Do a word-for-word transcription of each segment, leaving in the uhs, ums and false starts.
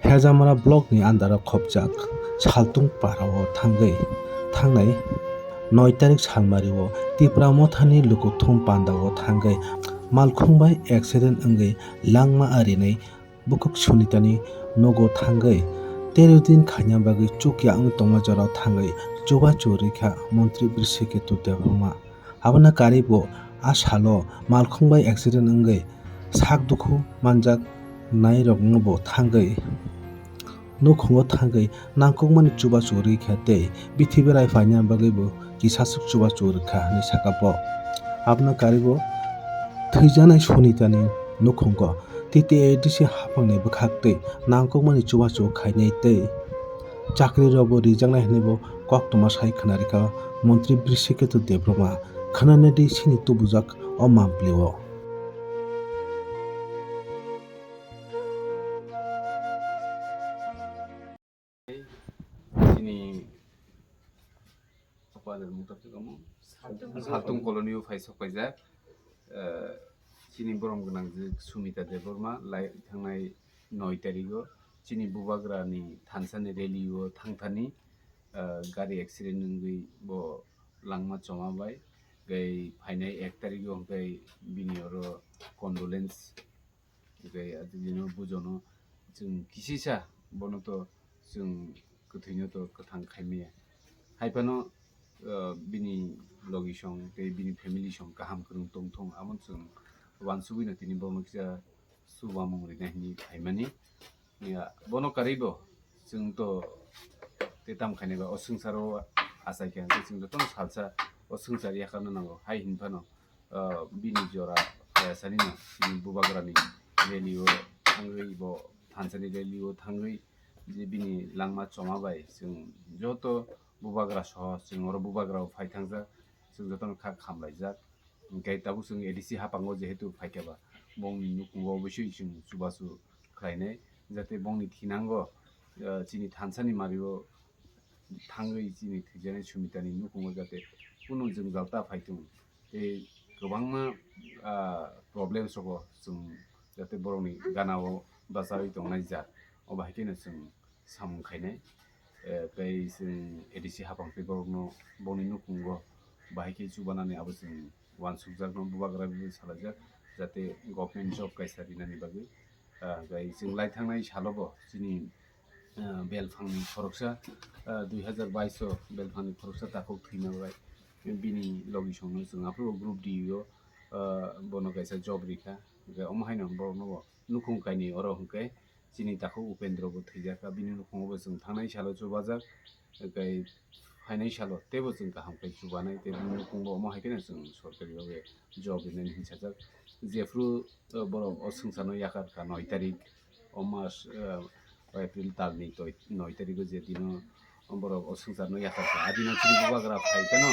Thejamara block ni under o khopjak Saltung para o thangwi thangnai noi tarik salmari o Tipra Motha ni lukuthum panda o thangwi malkhung bai accident wngwi langma arinai bukhuk Sunita ni nogo thangwi teroi din khaina bagwi chukya wng tongma jora o thangwi chubachu rikha Montri Brisiketu Debbarma. Abono karwi bo a salo malkhung bai accident wngwi sak dukhu manjak nairokno bo thangwi nukhungo thangwi nangkukmani chubachu rikha tei bithi berai phaina bagwi bo kisaswk chubachu rikha hinwi saka bo. Abono karwi bo thwijaknai Sunitani nukhungo T T A D C haphangni bwkhak tei nangkukmani chubachu khainai tei chakri rokbo rijaknai hinwi bo koktwma sai khna rikha Montri Brisiketu Debbarma. Khwnanadi sini tubujak o mampli o. Chini Saltung colony o phai sok paijak. Eh, chini borom gwnang je Sumita Debbarma lai thangnai noi tarigo chini bubagra ni thansa ni rally o thangthani, eh, gari accident wngwi bo langma choma bai gai phainai ek tarigo hwnkhe bini oro condolence. Hwnkhe bini bujono chwng kisisa bono to chwng kwthwino to kwthang khaimaya. Haiphano, uh, bini logi song tei bini family song kaham kwrwng tongthung, amo chwng uansugwino tini bono kisa chubamung rinai hinwi phaimani. Ya, bono karwibo chwng to tei tam khainai ba o swngcharo achaikha hwnkhe chwng jotono salsa o swngchar yakarna nango. Hai hinphano, ah, bini jora kayasani no bini bubagrani rally o thangwi bo thansani rally o thangwi je bini langma choma bai chwng joto bubagra soho chwng oro bubagra o phai thangjak, chwng jotono kha khamlaijak. Hwnkhe tabuk chwng A D C haphango jehetu phaikha ba bongni nukhungo obosoi chwng chubachu khlainai, jate bongni thinango, ah, chini thansani mario thangwi chini thwijaknai Sumitani nukhungo jate kunu jwngjal ta phaitung. Tei kwbangma, ah, problems rogo chwng jate borokni gana o bachaui tongnai ja, o bahai kheno chwng samung khainai. Eh, tei chwng A D C haphang tei borokno bongni nukhungo bahai khe chubanani abo chwng uansukjakno bubagra bai salaijak, jate government job kaisa rinani bagwi. Ah, tei chwng lai thangnai salo bo chini, ah, belphangni khoroksa, ah, dui hazar bais o belphangni khoroksa takhuk thwina bai bini logi songno chwng aphuru group D o, ah, bono kaisa job rikha. Hwnkhe omo haino borokno bo nukhung kainwi oro hwnkhe chini takhuk Upendra bo thwijakha, bini nukhungo bo chwng thangnai salo chubajak, tei phainai salo teibo chwng kaham khe chubanai, tei bini nukhungo omo hai kheno chwng sorkari o job rinani hinsajak. Jephru, eh, borok o swngcharno yakarkha noi tarik o mas, eh, April talni toi-, noi tarigo je dino borok o swngcharno yakarkha, a dino chini bubagra phai kheno,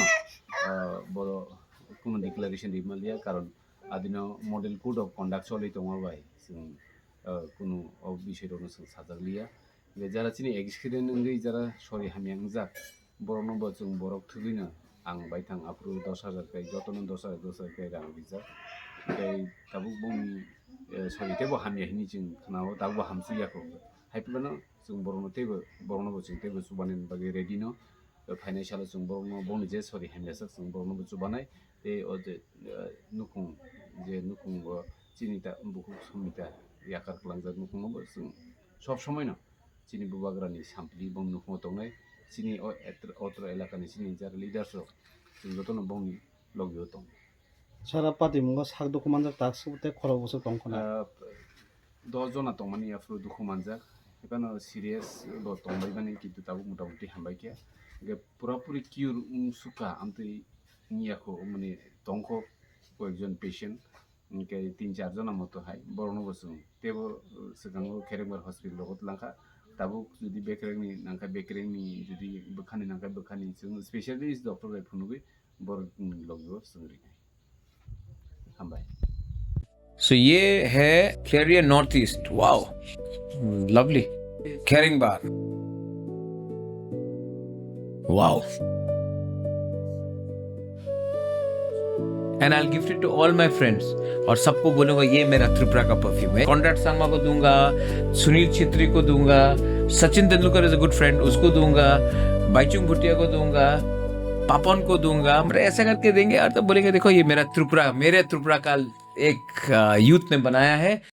eh, borok kunu declaration rimaliya, karon a dino model code of conduct choli tongma bai chwng, eh, kunu o bisoi rokno chwng sajak liya. Hwnkhe jara chini accident wngwi jara sori hamya wngjak, borokno bo chwng borok thwgwino ang baithang aphuru dos hajar kai, jotono dos hajar, dos hajar kai rang rijak. Tei tabuk bongni, eh, sori teibo hamya hinwi chwng khna-o, tabukbo hamsukya kho. Hai phano chwng borokno teibo, borokno bo chwng teibo chubanani bagwi ready no. Phainai salo chwng borokno bongni je sori hamya sak chwng borokno bo chubanai. Tei o je, eh, nukhung, je nukhung bo chini ta bukhuk Sumita yakar kwlangjak nukhung no bo chwng sob somoi no chini bubagrani sampli bong nukhungo tongnai, chini o etr-, otro elakani chini jara leaders rok chwng jotono bongni logio tong. Sara patimungo sak dukhu manjak tak sub tei khorok bwswk tong khna. Ah, dos jona tongmani aphuru dukhu manjak, ekheno serious bo tongbaimani kintu tabuk motamuti hambai khe. Hwnkhe purapuri cure wng sukha amtwi wngya kho, mani tongkho koyekjon patient. Hwnkhe tin char jona moto hai borokno bo chwng teibo, uh, swkango Kherengbar hospital rogo twlangkha. Tabuk jodi bekerengni nangkha bekerengni, jodi bwkhani nangkha bwkhani, chwng specialist doctor bai phunugwi borokni logi o chwng rinai. Hambai. So ये है Career North East. Wow, lovely. Kherengbar. Wow. and I'll gift it to all my friends. और सबको बोलूंगा, ये मेरा त्रिपुरा का परफ्यूम है। कॉनराड संगमा को दूंगा, सुनील छेत्री को दूंगा, सचिन Tendulkar is a good friend, उसको दूंगा, बाईचुंग भूटिया को दूंगा, पापन को दूंगा। हम ऐसा करके देंगे और तो बोलेंगे, देखो, ये मेरा त्रिपुरा, मेरे त्रिपुरा का एक यूथ ने बनाया है।